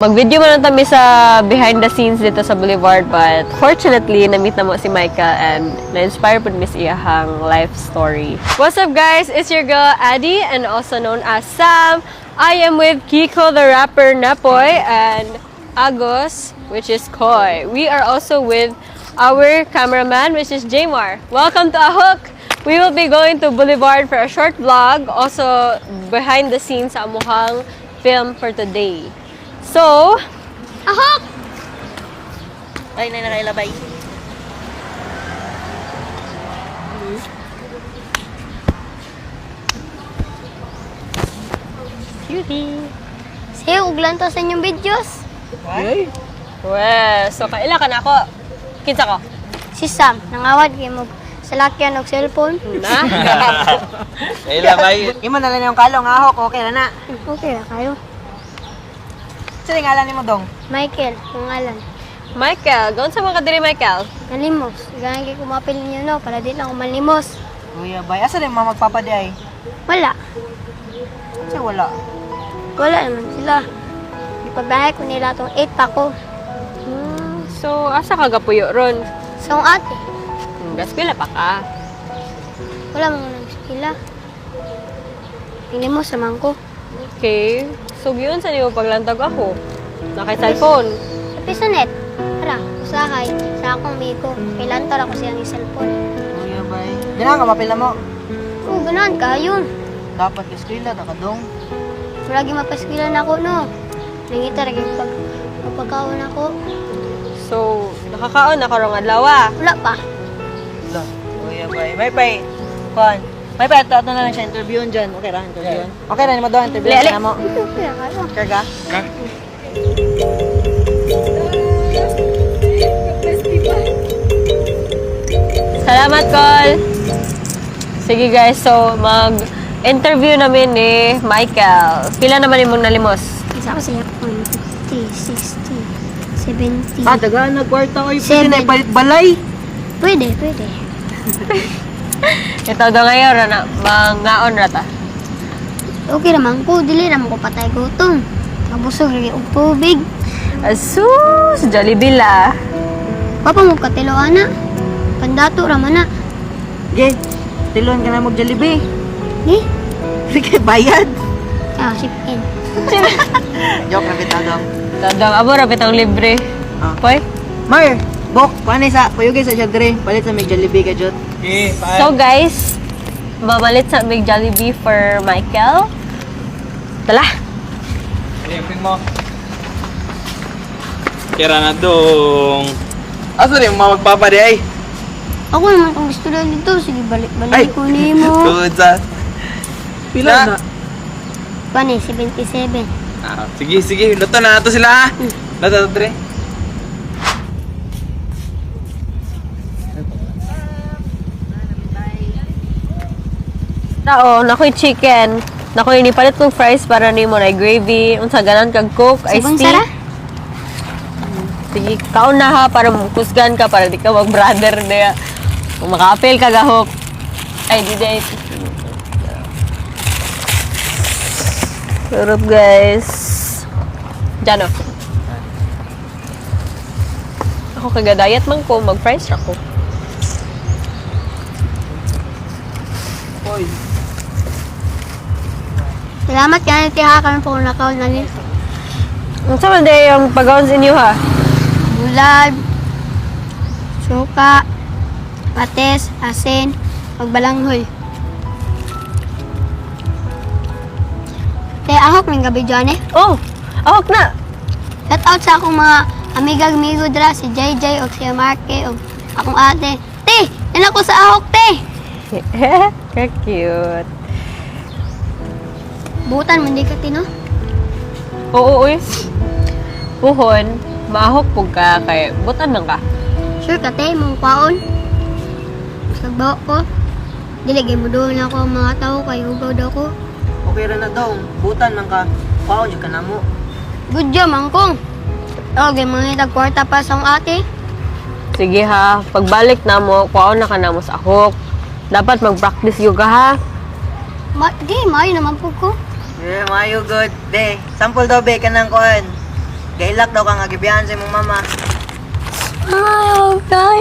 Mag-video man lang kami sa behind the scenes dito sa Boulevard, but fortunately, na-meet na mo si Michael and na-inspire po miss iyahang life story. What's up, guys? It's your girl Addy and also known as Sam. I am with Kiko the rapper Napoy and Agos, which is Koy. We are also with our cameraman, which is Jamar. Welcome to Ahok! We will be going to Boulevard for a short vlog, also behind the scenes sa amuhang film for today. So, Ahok! Ay, nay nakailabay. Cutie. Sayo, uglan to sa inyong videos. Ay. Well, so kaila ka na ako. Kinsa ko? Si Sam, nangawad kay mo sa lakyan og cellphone. Na? Kailabay. Imo na lang yung kalong ahok, okay na na. Okay ra kayo. Sino yung ngalan nimo dong? Michael, pangalan. Michael, gawin sa mga kadiri, Michael. Nalimos. Ganang kay kumapil ninyo no, para di lang ako malimos. Kuya bay, asa rin mga magpapa di ay? Wala. Kasi wala. Wala naman sila. Ipabahay ko nila tong 8 pa ko. So, asa ka gapuyo ron? Sa akong ate, Gaskwila pa ka. wala mga nagsikila. Tingin sa mangko. Okay. So, giyon sa niyo paglantag ako. Nakay cellphone. Sa pisonet, tara, usahay, sa akong migo. Kailan tara ko siyang i-cellphone. Kuya bay. Ganahan ka mapil na mo. Oo, ganahan kayo. Dapat eskwela ta ka dong. Muragi mapaskwila na ako, no. Nangita ra gyud pag pagkaon ako. So, nakakaon na karong adlaw ah. Wala pa. Wala. Kuya bay. May pay. Kuan. May pay ato na lang siya interviewon dyan. Okay ra interviewon. Okay ra nimo dong interview Ali, ali. na mo. Okay ra kayo. Okay ka? Salamat, Col. Sige guys, so mag-interview namin ni Michael. Pila naman imong nalimos? Isa ko siya 1, 50, 60, 70. Ah, dagaan na kwarta oy. Pwede Seven. na ipalit balay. Pwede, pwede. Ito daw ngayon, rana, mangaon rata. Okay raman ko, dili raman ko patay gutom. Mabusog ra gyud og tubig. Asus, Jollibee la. Wa pa mo katilo ana. Pandato ra man na. Ge. Tilon ka na mag Jollibee. Ni? Sige, bayad. Ah, ship in. Joke ra bitaw dong. Tadang, abo ra bitang libre. Ah. Poy? Mar, bok, kuan sa payugay sa siya dire. Palit sa may Jollibee ka jot. Okay, So guys, mamalit sa mig Jollibee for Michael. Tala. Ayun mo. Kira na dong. Asa rin mga magpapa di ay? Ako naman kung gusto lang dito, sige Ay. balik-balik ko nimo. Tugod sa... Pila na? Pani 77. Ah, sige, sige. Luto na nato sila ha. Luto na dre. Tao, nakoy chicken. Nakoy nipalit kong fries para nimo na gravy, unsa ganan kag Coke, iced Sabon tea. sara? Sige, kaon na ha para kusgan ka para di ka mag-brother na. Kung maka-appeal ka gahok. Ay, di di. Sarap guys. Diyan oh. Ako kagadayat man ko, mag-fries ra ko. Oy. Salamat kayo tiha karon po nakaon na ni. Unsa man day ang pagkaon sa inyo ha? Bulad, suka, pates, asin, magbalanghoy. Te, ahok ng gabi dyan eh. Oh, ahok na. Shout out sa akong mga amiga amigo dra, si JJ o si Marke o akong ate. Te, yan ako sa ahok, te! Ka-cute. Butan, hindi ka tino. Oo, uy. Puhon, maahok pug ka kay butan man ka. Sure ka, te, mong kwaon. Sagbaw ko. Dili, gay mo doon ako ang mga tao kay hugaw daw ko. Okay ra na dong. Butan man ka. Kuan jud ka namo. Good job, mangkong. Oh, gay mga kwarta pa sa akong ate. Sige ha, pagbalik na mo, kuwaon na ka na mo sa ahok. Dapat mag-practice yoga ha. Ma di, maayo naman po ko. Yeah, mayo good. De, sample daw be kanang kuan. Nahilak daw ka nga gibiyahan sa imong mama. Ay, okay.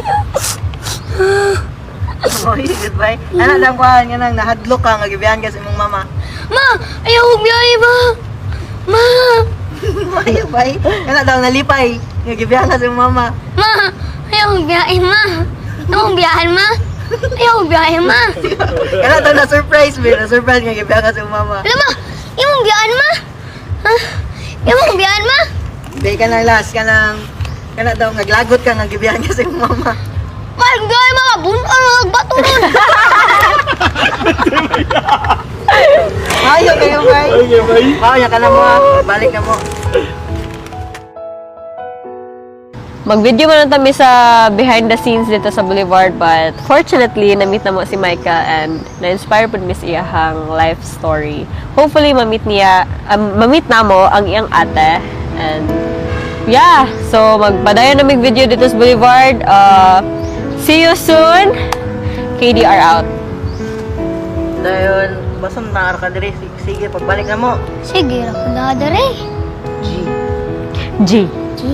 Oy, goodbye. Ana daw kuan nga nang nahadlok ka nga gibiyahan ka sa imong mama. Ma, ayaw kong biyahe, ma. Ma, Mayo bay. Kana daw nalipay nga gibiyahan ka sa imong mama. ma, ayaw kong biyahe, ma. Ayaw kong biyahe, ma. Ayaw kong biyahe, ma. Kana daw na surprise be, na surprise nga gibiyahan ka sa imong mama. Alam mo, imong biyahan, ma. Ha? Imong biyahan, ma. Di ka nang last ka nang kana daw naglagot ka nga gibiyahan ka sa imong mama. Ma, ang biyahe, ma. Bunuan, magbato ron. Mayo kayo bay. Okay, bay. Mayo ka na mo ah. Balik na mo. Mag-video man lang kami sa behind the scenes dito sa Boulevard, but fortunately, na-meet na mo si Michael and na-inspire pud mi sa iyahang life story. Hopefully, ma-meet niya, ma-meet na mo ang iyang ate and yeah, so magpadayon na mig video dito sa Boulevard. See you soon. KDR out. Dayon, basta naar ka diri. Sige, pagbalik na mo. Sige, ako na dere. G. G. G.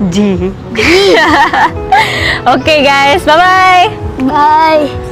G. Okay guys, bye-bye! Bye.